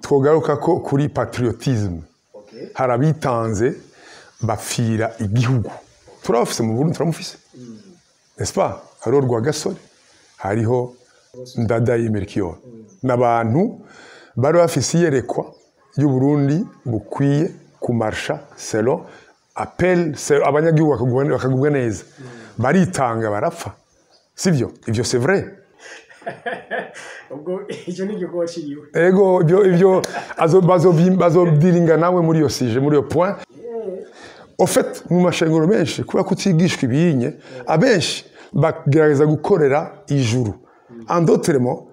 Twogaruka ko kuri patriotisme, hari abitanze bapfira igihugu. Turabafise mu Burundi, turamufise, n'est-ce pas? Hariho Rwagasore, hariho Ndadaye Melchior, n'abantu bari bafise iyerekwa y'Uburundi bukwiye kumarsha selon appel, abanyagihugu bakagubwa neza, baritanga barapfa, sivyo? Ivyo c'est vrai. Ubwo icyo ni igikorwa cyiwe. Ego, ibyo bazobyiringa nawe muri iyo sujet, muri iyo point. Au fait, mu mashengero menshi, kubera kutigishwa ibinye, abenshi bagerageza gukorera ijuru. En d'autres mots,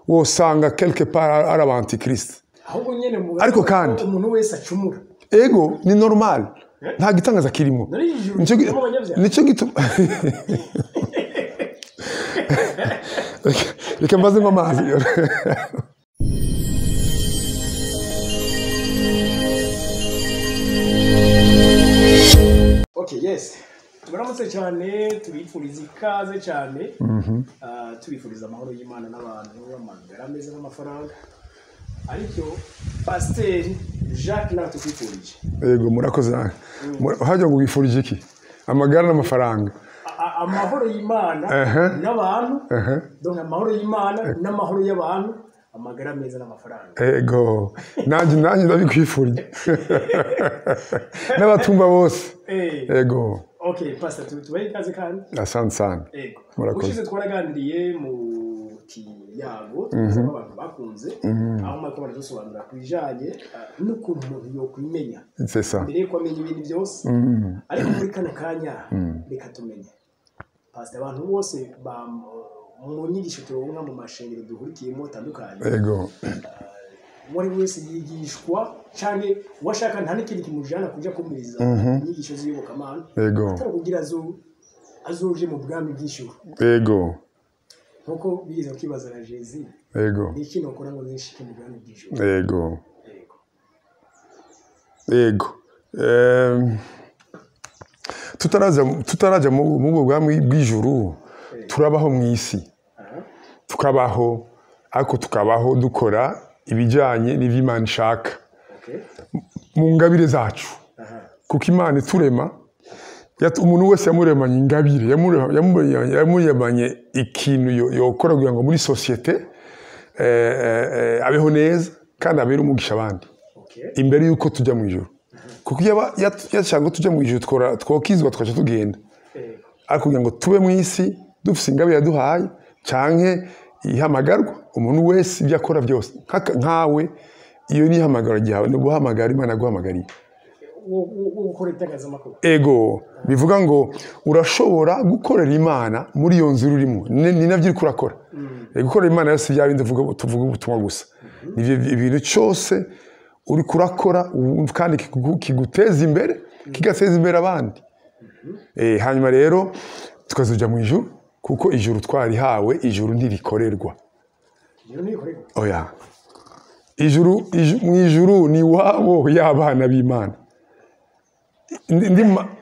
wosanga quelque part ari aba antichrist. Ahubwo nyene mu Ariko kandi umuntu wese acumura. Ego, ni normal. Nta gitangaza kirimo. Nico gituma reka mbaze nk'amazi. Okay, yes. Tubaramutse cyane, tubifuriza ikaze cyane. Tubifuriza amahoro y'Imana n'abantu, amagara meza n'amafaranga. Ariko Pasteur Jacques nawe tukwifurije. Yego, murakoze. Hajya ngo wifurije iki? Amagara n'amafaranga. Amahoro y'Imana n'abantu. Donc amahoro y'Imana n'amahoro y'abantu, amagara meza n'amafaranga. Ego, nanjye ndabikwifurije. N'abatumba bose. Ego. Okay, Pastor, tubahe ikaze kandi. Asante sana. Ego. Murakoze. Ushize twaraganiriye mu kiyago, tuvuze ko abantu bakunze, aho mariko baradusobanurira ku bijanye n'ukuntu umuntu yokwimenya. C'est ça. Mbere yuko amenya ibintu byose. Ariko muri kano kanya reka tumenye. Pastor, abantu bose mu nyigisho turonka mu mashengero duhurikiyemo atandukanye. Ego. Uwari wese yigishwa canke washaka nta n'ikindi kimujana kuja kumviriza inyigisho z'iyobokamana. Ego. Atari kugira azoje mu bwami bw'ijuru. Ego. Nkuko bigeze kwibaza na Jésus. Ego. Ni iki nokora ngo nzishike mu bwami bw'ijuru? Ego. Ego. Tutaraja mu bwami bw'ijuru, turabaho mu isi. Tukabaho, ariko tukabaho dukora ibijyanye n'ibyo Imana ishaka. Mu ngabire zacu. Kuko Imana iturema, umuntu wese yamuremanye ingabire, yamuremanye ikintu yokora kugira ngo muri societe abeho neza kandi abere umugisha abandi. Imbere yuko tujya mu ijuru. Kuko yashaka ngo tujya mu ijuru twokizwa tukaca tugenda. Ariko kugira ngo tube mu isi dufise ingabire yaduhaye canke ihamagarwa, umuntu wese ibyo akora byose nkawe, iyo ni ihamagara ryawe, ni guhamagara Imana guhamagariye. Ego, bivuga ngo urashobora gukorera Imana muri iyo nzira urimo, ni navyo uriko urakora. Gukorera Imana yose bya bindi tuvuga ubutumwa gusa. Ni ibintu cyose uriko urakora kandi kiguteza imbere, kigateza imbere abandi. Hanyuma rero tukazoja mu ijuru, kuko ijuru twarihawe, ijuru ntirikorerwa. Oya. Ijuru mu ijuru ni wabo y'abana b'Imana.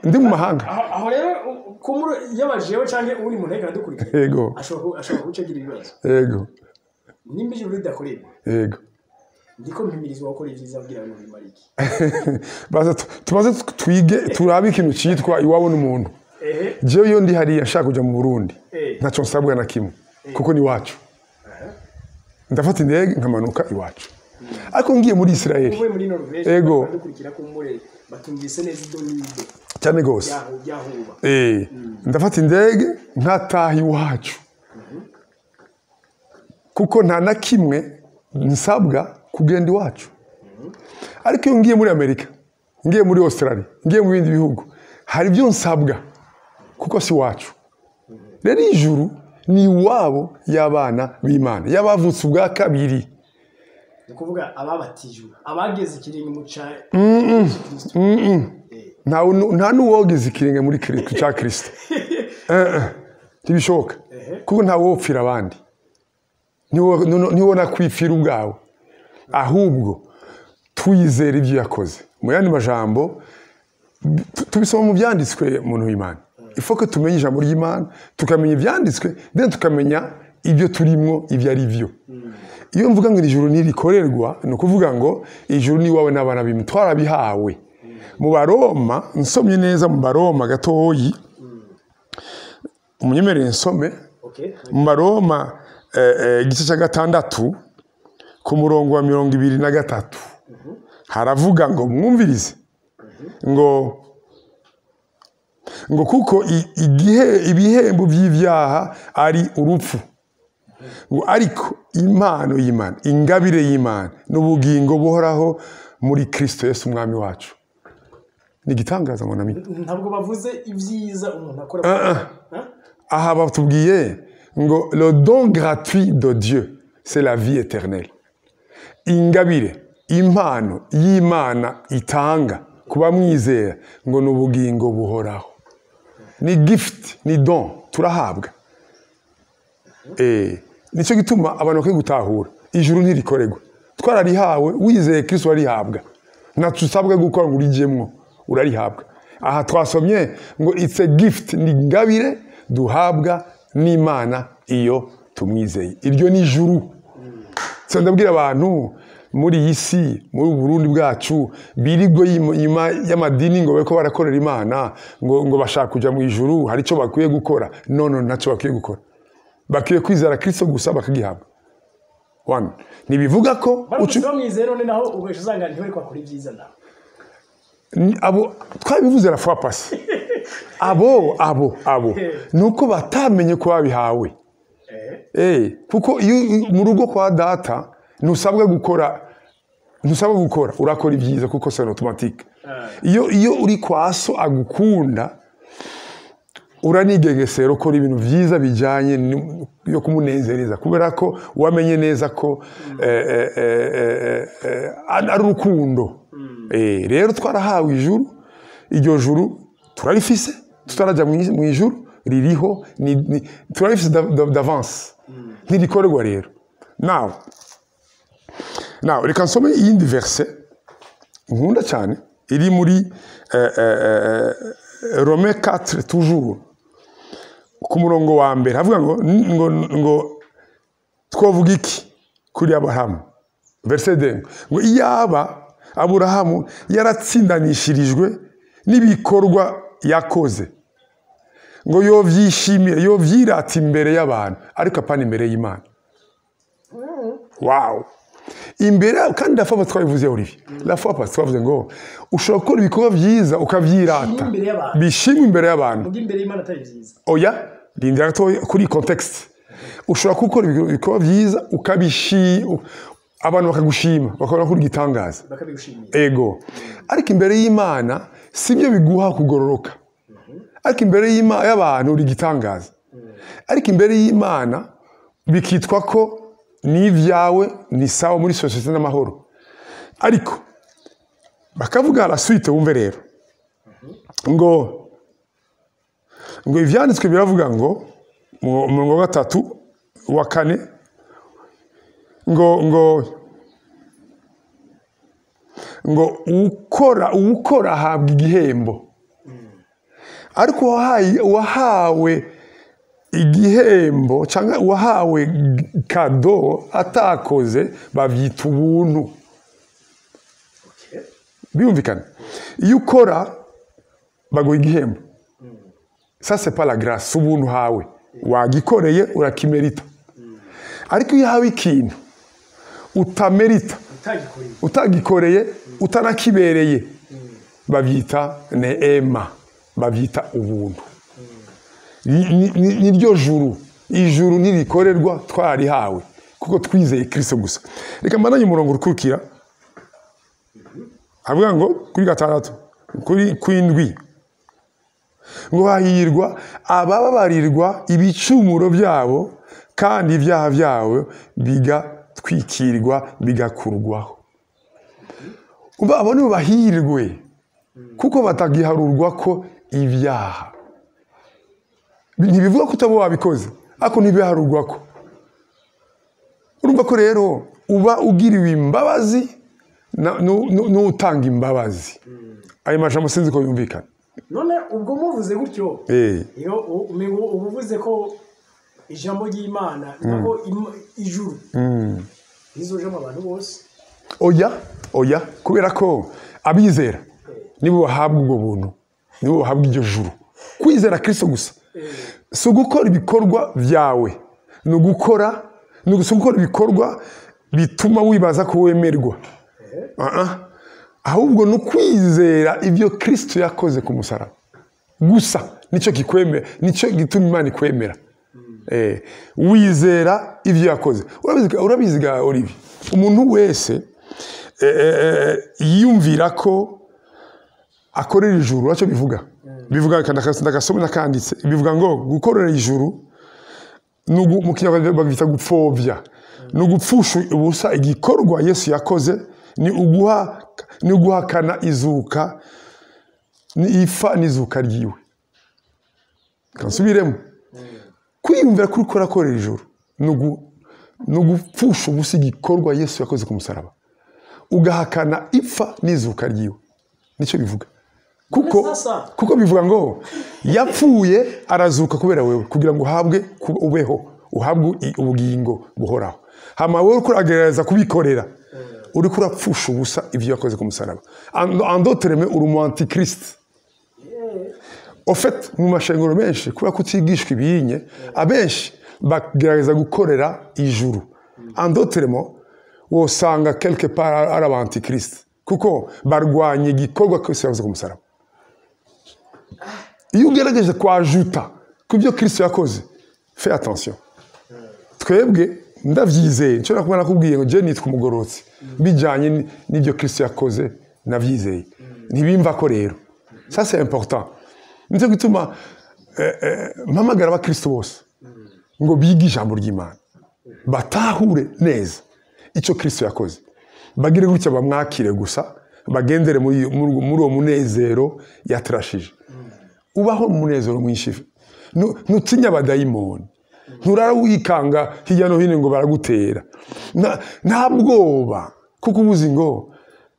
Ndi mu mahanga. Aho rero kumuru yabajewe canke uri mu ntega dukurikira. Ego. Ashobora gucagira ibibazo. Ego. Nimba ijuru ridakorerwa. Ego. Ndiko mpimirizwa gukora ivyiza kugira ngo bimarike. Baza tumaze twige turabe ikintu citwa iwabo n'umuntu. Jewe iyo ndi hariya nshaka kuja mu Burundi, ntaco nsabwa na kimwe, kuko ni wacu. Ndafata indege nkamanuka iwacu. Ariko ngiye muri Israel. Uvuye muri Norvège. Ego. Dukurikira kumbure batumvise neza idonido. Cyane gose. Yahuba. Ndafata indege nkataha iwacu. Kuko nta na kimwe nsabwa kugenda iwacu. Ariko iyo ngiye muri Amerika, ngiye muri Australia, ngiye mu bindi bihugu, hari ibyo nsabwa kuko si wacu. Rero ijuru ni iwabo y'abana b'Imana, y'abavutse ubwa kabiri. Ni kuvuga ababatijwe, abageze ikirenge mu ca Kristo. Nta n'uwogeze ikirenge muri ca Kristo. Ntibishoboka. Kuko nta wopfira abandi. Ntiwona kwipfira ubwawe. Ahubwo twizera ibyo yakoze. Mu yandi majambo tubisoma mu byanditswe muntu w'Imana. Il faut que tumenye ijambo ry'Imana, tukamenya ibyanditswe, then tukamenya ibyo turimwo ibyo ari byo. Iyo mvuga ngo ijuru ntirikorerwa, ni ukuvuga ngo ijuru ni iwawe n'abana bimwe, twarabihawe. Mu Baroma, nsomye neza mu Baroma gatoyi, umunyemerere nsome. Okay. Mu Baroma igice cya 6 ku murongo wa 23 haravuga ngo mwumvirize ngo kuko igihe ibihembo by'ibyaha ari urupfu, ngo ariko impano y'Imana, ingabire y'Imana n'ubugingo buhoraho muri Kristo Yesu umwami wacu. Ni igitangaza ngo nami Ntabwo bavuze ibyiza umuntu akora. Aha batubwiye ngo le don gratuit de Dieu c'est la vie éternelle. Ingabire, impano y'Imana itanga kuba mwizera ngo n'ubugingo buhoraho. Ni gift, ni don turahabwa. Nicyo gituma abantu bakwiye gutahura ijuru ntirikorerwa, twararihawe. Wizeye Kristo warihabwa, ntacyo usabwa gukora ngo urijyemwo, urarihabwa. Aha twasomye ngo it's a gift, ni ingabire duhabwa n'Imana iyo tumwizeye. Iryo ni ijuru. So ndabwira abantu muri iyi si, muri Burundi bwacu, birirwa inyuma y'amadini ngo bariko barakorera Imana, ngo bashaka kuja mu ijuru, hari icyo bakwiye gukora. No, no, ntacyo bakwiye gukora. Bakwiye kwizera Kristo gusa bakagihabwa. One, ntibivuga ko Baramutse bamwizeye none naho ugaca usanga ntibariko bakora ibyiza nawe. Abo twabivuze la fois passée. Abo nuko batamenye ko babihawe. Kuko iyo mu rugo kwa data ntusabwa gukora, urakora ibyiza kuko c'est automatique. Iyo uri kwa so agukunda, uranigengesera ukora ibintu byiza bijyanye yo kumunezereza, kubera ko wamenye neza ko ari urukundo. Rero twarahawe ijuru, iryo juru turarifise, tutarajya mu ijuru ririho, turarifise d'avance, ntirikorerwa rero. Now reka nsome iyindi verse nkunda cyane iri muri Romains 4 toujours ku murongo wa mbere, havuga ngo twovuga iki kuri Aburahamu? Verse 2 ngo iyaba Aburahamu yaratsindanishirijwe n'ibikorwa yakoze, ngo yovyishimire, yovyirata imbere y'abantu, ariko apana imbere y'Imana. Wow. Imbere kandi la fois twabivuze Olivier, la fois passée twavuze ngo ushobora gukora ibikorwa byiza ukavyirata, bishimwe imbere y'abantu, imbere y'Imana atari byiza. Oya, rindira gato kuri context. Ushobora gukora ibikorwa byiza ukabishima, abantu bakagushima, bakabona ko uri igitangaza, bakabigushimira. Ego. Ariko imbere y'Imana sibyo biguha kugororoka. Ariko imbere y'abantu uri igitangaza. Ariko imbere y'Imana bikitwa ko n'ibyawe ni sawa muri sosiyete n'amahoro. Ariko bakavuga la suite, wumve rero ngo ivyanditswe biravuga ngo mu murongo wa 3 wa 4 ngo ukora ahabwa igihembo, ariko uwahawe igihembo cyangwa uwahawe kado atakoze bavyita ubuntu. Birumvikana, iyo ukora baguha igihembo. Ça c'est pas la grâce, ubuntu hawe wagikoreye urakimerita. Ariko iyo hawe ikintu utamerita, utagikoreye, utanakibereye, bavyita neema, bavyita ubuntu. Niryo juru, ijuru ntirikorerwa, twarihawe kuko twizeye Kristo gusa. Reka mbananye umurongo ukurikira, avuga ngo kuri 6 kuri 7 ngo hahirwa abababarirwa ibicumuro byabo kandi ibyaha byabo bigatwikirwa bigakurwaho. Umva, abo nibo bahirwe kuko batagiharurwa ko ibyaha. Ntibivuga ko utaba wabikoze, ariko ntibiharurwa ko. Urumva ko rero uba ugiriwe imbabazi n'utanga imbabazi. Ayo majambo sinzi ko yumvikana. None ubwo muvuze gutyo, iyo ubuvuze ko ijambo ry'Imana nako ijuru Ntizojamo abantu bose. Oya, oya, kubera ko abizera nibo bahabwa ubwo buntu, nibo bahabwa iryo juru. Kwizera Kristo gusa si ugukora ibikorwa byawe, ni ugukora, ni si ugukora ibikorwa bituma wibaza ko wemerwa. Ah, ahubwo ni ukwizera ibyo Kristo yakoze ku musaraba gusa, nicyo kikwemera, nicyo gituma Imana ikwemera. Wizera ibyo yakoze. Urabizi ga Olivier, umuntu wese yiyumvira ko akorera ijuru, uraco bivuga, bivuga ndagasoma nakanditse, bivuga ngo gukorera ijuru mu Kinyarwanda babyita gupfobya, ni ugupfusha ubusa igikorwa Yesu yakoze, ni uguhakana izuka, ni ifa n'izuka ryiwe. Kansubiremo, kwiyumvira kuri ko akorera ijuru ni ugupfusha ubusa igikorwa Yesu yakoze ku musaraba, ugahakana ipfa n'izuka ryiwe. Nicyo bivuga, kuko Sasa. kuko bivuga ngo yapfuye arazuka kubera wewe, kugira ngo uhabwe ubeho, uhabwe ubugingo buhoraho. Hama wowe uriko uragerageza kubikorera, uriko urapfusha ubusa ibyo yakoze ku musaraba. En d'autres termes, uri umu antichrist. Au fait, mu mashengero menshi, kubera kutigishwa ibiyinye, abenshi bagerageza gukorera ijuru. En d'autres termes, wosanga quelque part ari aba antichrist, kuko barwanya igikorwa Kristo yakoze ku musaraba. Iyo ugerageje kwajuta ku byo Kristo yakoze, fais attention. Twebwe ndavyizeye, nshobora kuba nakubwiye ngo je nitwa umugorotsi bijyanye n'ibyo Kristo yakoze, navyizeye, ntibimva ko rero ça c'est important. Nicyo gituma mpamagara abakristo bose ngo bige ijambo ry'Imana, batahure neza icyo Kristo yakoze, bagire gutya bamwakire gusa, bagendere muri uwo munezero yatrashije. Ubaho mu munezero mwinshi. Ntutinya abadayimoni, nturara wikanga hirya no hino ngo baragutera. Nta bwoba, kuko ubuzi ngo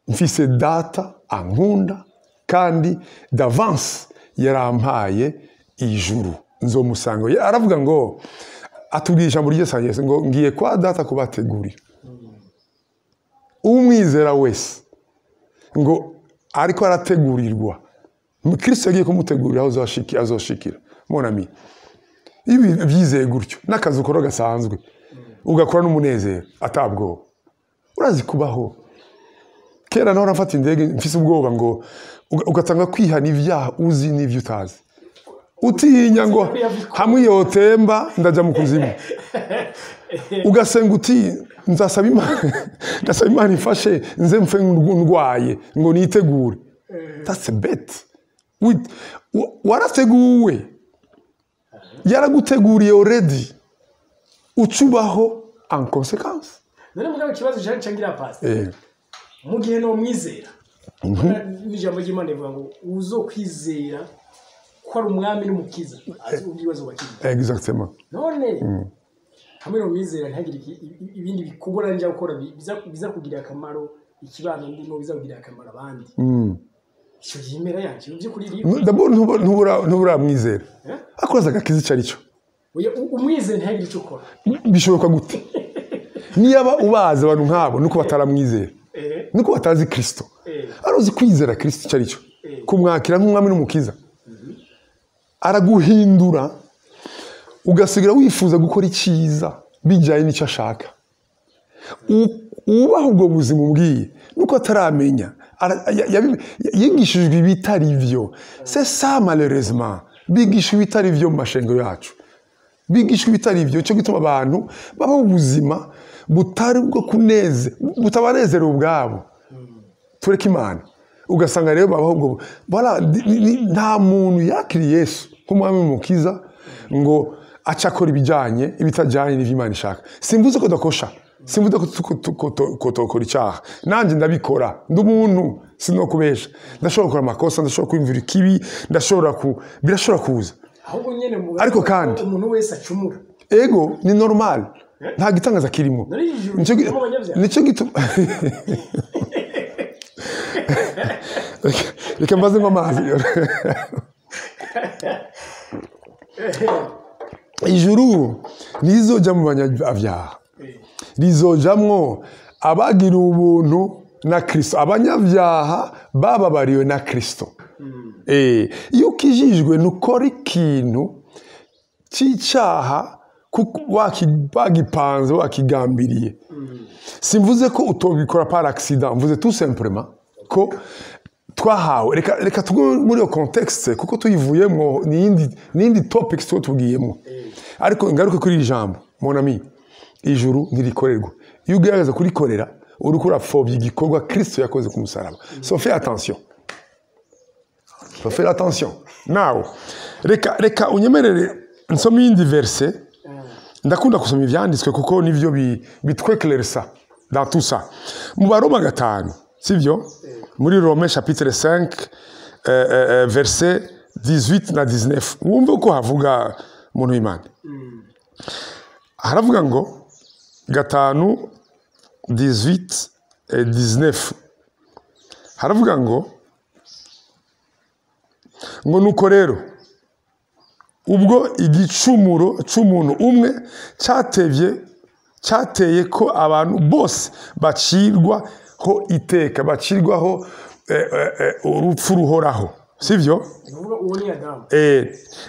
mfise data ankunda, kandi d'avance yarampaye ijuru, nzomusanga. Aravuga ngo, atubwira ijambo ryiza Yesu ngo ngiye kwa data kubategurira. Umwizera wese ngo ariko arategurirwa, Kristo yagiye kumutegurira aho azoshikira. Mon ami, ibi byizeye gutyo, n'akazi ukora gasanzwe ugakora n'umunezero atabwoba, urazi kubaho. Kera naho nafata indege mfise ubwoba, ngo ugatanga kwihana ibyaha uzi n'ibyo utazi, utinya ngo hamwe yotemba ndajya mu kuzimu, ugasenga uti nzasaba Imana, ndasaba Imana ifashe nze mfe ndwaye ngo nitegure. That's a bet. Warateguwe, yaraguteguriye already, ucubaho en conséquence. None mugabo ikibazo cyari cyangira, pastor, mu gihe no mwizera, n'ijambo ry'Imana rivuga ngo uzokwizera ko ari umwami n'umukiza azi ubwibazo bakiriye. Exactement. None hamwe no mwizera, ntihagire ibindi bikorwa njya gukora biza kugirira akamaro ikibano ndimo, biza kugirira akamaro abandi, icyo gihe impera yacu mu by'ukuri iri D'abord ntuburamwizera. Eh? Akoze agakiza icyo ari cyo. Oya, umwizera ntihagire icyo ukora. Bishoboka gute? Niyaba ubazi abantu nk'abo, nuko bataramwizera, nuko batazi Kristo. Arozi kwizera Kristo icyo ari cyo, kumwakira nk'umwami n'umukiza, araguhindura, ugasigara wifuza gukora icyiza bijyanye n'icyo ashaka. Ubaho ubwo buzima ubwiye nuko ataramenya. Yigishijwe ibitari byo. C'est ça, malheureusement, bigishwa ibitari byo mu mashengero yacu, bigishwa ibitari byo. Cyo gituma abantu babaho ubuzima butari bwo kuneze, butabanezera ubwabo. Tureke Imana, ugasanga rero babaho ubwo. Voilà, nta muntu yakiriye Yesu nk'umwami mukiza ngo aca akora ibijyanye ibitajyanye n'ibyo Imana ishaka. Simvuze ko dakosha, simvuze ko tokora icyaha, nanjye ndabikora, ndi umuntu, sinokubesha, ndashobora gukora amakosa, ndashobora kwiyumvira ikibi, ndashobora ku birashobora kuza. Ahubwo nyine mu Ariko kandi- umuntu wese acumura. Ego, ni normal, nta gitangaza kirimo. None ijuru ririmo abanyabyaha? Nicyo gituma reka mbaze amazi. Ijuru ntizojya mu banyabyaha. Rizojamwo abagira ubuntu na Kristo, abanyabyaha bababariwe na Kristo. Iyo ukijijwe nukora ikintu cy'icyaha kuko wagipanze, wakigambiriye. Simvuze ko utobikora par accident, mvuze tout simplement ko twahawe. Reka tugume muri iyo contexte, kuko tuyivuyemo ni iyindi topics tuba tugiyemo. Ariko ngaruke kuri iri jambo, mon ami: ijuru ntirikorerwa. Iyo ugerageza kurikorera, uriko urapfobya igikorwa Kristo yakoze ku musaraba. So fais attention, so fais attention. Nawe reka unyemerere nsome iyindi verset. Ndakunda gusoma ivyanditswe kuko nivyo bitweclaircissa dans tout ça. Mu Baroma 5, sivyo? Muri Romains chapitre 5, verset 18 na 19, wumve uko havuga. Muntu w'Imana, haravuga ngo 5, 18 et 19, haravuga ngo: "Nuko rero ubwo igicumuro cy'umuntu umwe cyatevye, cyateye ko abantu bose bacirwaho iteka, bacirwaho urupfu ruhoraho," sivyo? Ni ukuvuga uwo ni Adamu.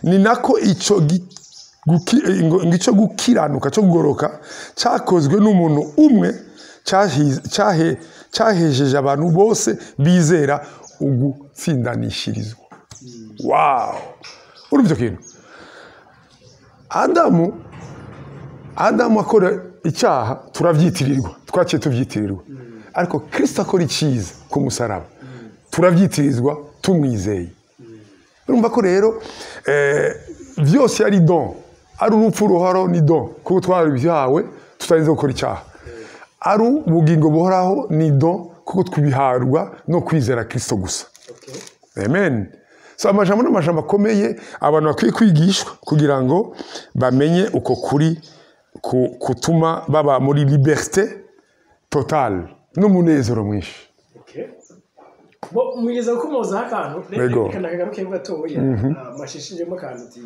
Ni nako icyo ngo icyo gukiranuka cyo kugoroka cyakozwe n'umuntu umwe cyahejeje abantu bose bizera ugutsindanishirizwa. Wow, urumva icyo kintu? Adamu akora icyaha, turabyitirirwa, twaciye tubyitirirwa. Ariko Kirisito akora icyiza ku musaraba, turabyitirizwa tumwizeye. Urumva ko rero byose ari don. Ari urupfu ruhoraho ni don, kuko twarabyawe tutarinze gukora icyaha. Ari ubugingo buhoraho ni don, kuko tubiharwa no kwizera Kirisito gusa. Amen. So amajambo n'amajambo akomeye abantu bakwiye kwigishwa kugira ngo bamenye uko kuri kutuma baba muri liberté totale n'umunezero mwinshi. Okay. Bo mwigeze gukomozaho akantu. Yego. Reka nakagaruke gatoya. Mashishijemo akantu uti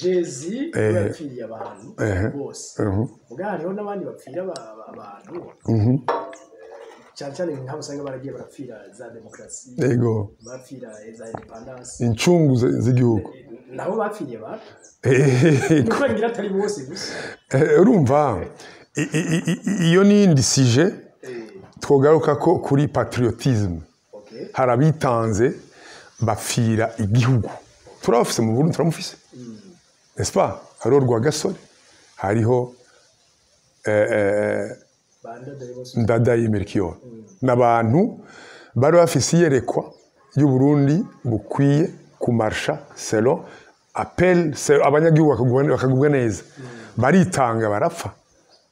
Jésus yapfiriye abantu bose. Muga hariho n'abandi bapfira abantu, cyane cyane nk'abo usanga baragiye barapfira za demokarasi, bapfira za indépendance. Incungu z'igihugu. Nabo bapfiriye abantu, nuko ngira atari bose gusa. Urumva iyo ni iyindi sujet twogaruka ko kuri patriotisme. Hari abitanze bapfira igihugu, turabafise mu Burundi, turamufise, n'est-ce pas? Hariho Rwagasore, hariho Bandadaye bose. Ndadaye Melchior. N'abantu bari bafise iyerekwa y'Uburundi bukwiye kumarsha selon appel, abanyagihugu bakagubwa neza, baritanga barapfa,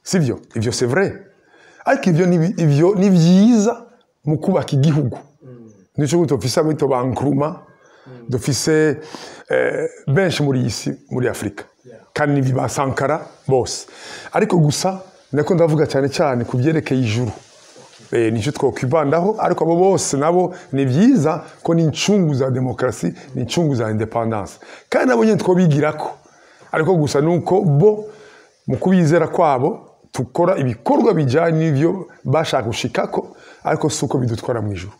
sivyo? Ivyo c'est vrai, ariko ivyo ni vyiza mu kubaka igihugu. Nico gituma dufise abito ba Nkrumah, dufise benshi muri iyi si, muri Afurika, kandi ni ba Sankara bose. Ariko gusa nako ndavuga cyane cyane ku byerekeye ijuru. Nicyo twokwibandaho. Ariko abo bose nabo ni byiza ko ni incungu za demokarasi, ni incungu za indépendance, kandi nabo nyine twobigirako. Ariko gusa nuko bo mu kubizera kwabo tukora ibikorwa bijyanye n'ibyo bashaka gushikako, ariko si uko bidutwara mu ijuru,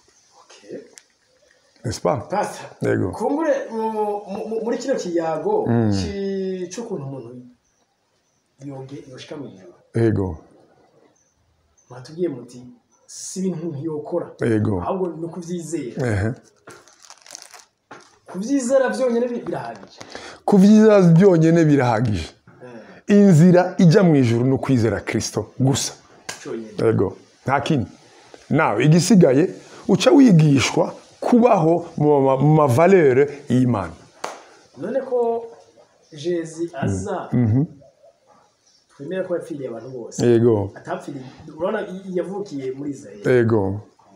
n'est-ce pas? Pastor, Yego. kumbure muri kino kiyago c'ukuntu umuntu yoshika mu ijuru, mwatubwiye muti si ibintu umuntu yokora, ahubwo ni ukuvyizera. Kuvyizera vyonyene birahagije? Kuvyizera byonyine birahagije. Inzira ijya mu ijuru ni ukwizera Kristo gusa. Cyonyine? Yego, nta kindi. Nawe igisigaye uca wigishwa kubaho mu ma valeurs y'Imana. None ko Jésus aza, twemera ko yapfiriye abantu bose, atapfiriye, urabona yavukiye muri Israel,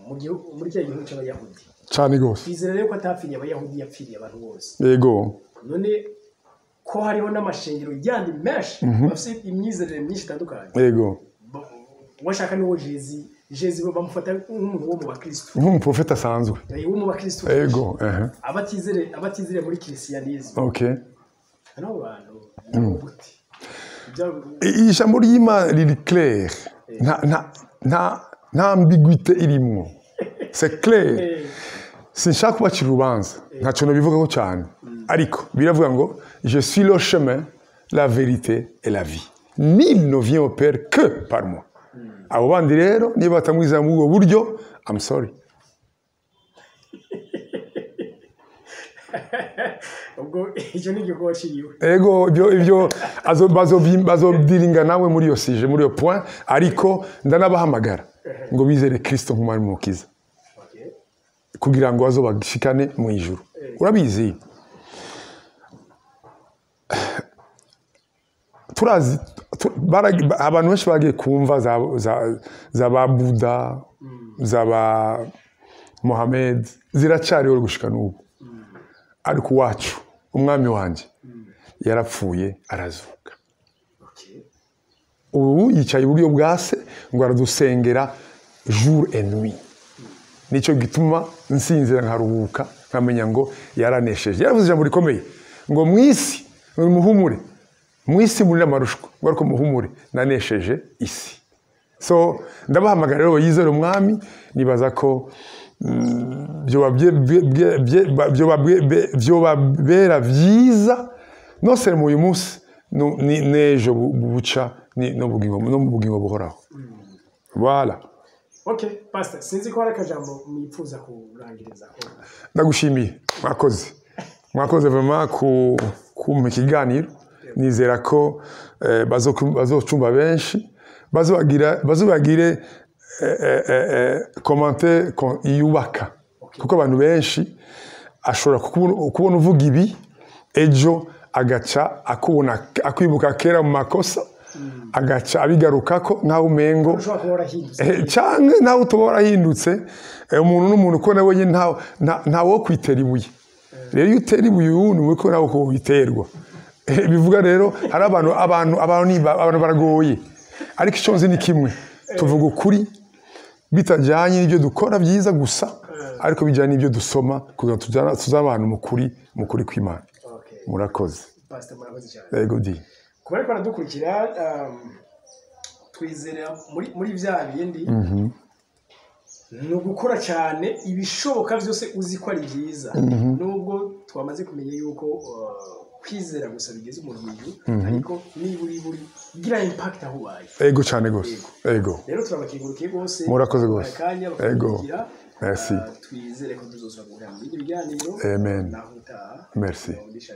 mu gihugu, muri kiriya gihugu cy'Abayahudi. Cyane rwose. Twizera rero ko atapfiriye Abayahudi, yapfiriye abantu bose. None ko hariho n'amashengero yandi menshi bafite imyizerere myinshi itandukanye, washaka n'uwo Jésus bamufata nk'umuntu wo mu bakristo, nk'umuprofeta asanzwe. Wo mu bakristo, abatizere muri christianisme, nabo bantu nabo gute? Ijambo ry'Imana riri clair. Nta ambiguïté irimwo, c'est clair. Sinshaka kubacira urubanza, ntacyo nabivugaho cyane, ariko biravuga ngo: "Je suis le chemin, la vérité et la vie, nul ne vient au Père que par moi." Abo bandi rero niba batamwizera muri ubwo buryo, I'm sorry. Ubwo icyo ni igikorwa ciwe. Ego, ibyo bazobyiringa nawe muri iyo sujet, muri iyo point, ariko ndanabahamagara ngo bizere Kristo nk'umwami mukiza kugira ngo bazobashikane mu ijuru. Urabizi, turazi abantu benshi bagiye kumva za ba Buda, za ba Mohamed, ziracyariho gushika n'ubu. Ariko uwacu, umwami wanjye, yarapfuye arazuka. Ubu yicaye iburyo bwa se ngo aradusengera jour et nuit. Nicyo gituma nsinzira nkaruhuka, nkamenya ngo yaranesheje. Yaravuze ijambo rikomeye ngo: "Mu isi muhumure, mu isi muri amarushwa," ngo: "ariko muhumure, nanesheje isi." So ndabahamagara rero yizere umwami. Nibaza ko byobabera byiza non seulement uyu munsi, n'ejo buca, no mu bugingo buhoraho. Voilà. Okay, pastor, sinzi ko hari akajambo mwipfuza kurangiriza. Ndagushimiye, mwakoze vraiment kumpa ikiganiro. Nizera ko bazocumba benshi, bazobagire commentaire yubaka, kuko abantu benshi ashobora kubona uvuga ibi, ejo agaca akubona akwibuka kera mu makosa, agaca abigarukako nkaho umengo ushobora kuba warahindutse. Canke nawe utoba warahindutse. Umuntu n'umuntu, ko nawe nyene nta wo kwitera ibuye. Rero iyo utera ibuye uwundi, ko nawe ko witerwa. Bivuga rero hari abantu baragoye, ariko icyo nzi ni kimwe: tuvuga ukuri bitajyanye n'ibyo dukora byiza gusa, ariko bijyanye n'ibyo dusoma, kugira ngo tuzane abantu mu kuri kw'Imana. Murakoze. Pastor, murakoze cyane. Yego di. Kuba ariko baradukurikira, twizera muri bya bindi ni ugukora cyane ibishoboka byose uzi ko ari byiza, nubwo twamaze kumenya yuko kwizera gusa bigeze umuntu mu ijuru, ariko niba uri gira impact aho ubaye. Ego cyane gose, ego. Rero turabakengurukiye rwose. Murakoze rwose. Akanya Ego. bakadukurikira. Merci. Twizere ko tuzosubira guhurira mu bindi biganiro. Amen. Naho utaha. Merci. Umugisha.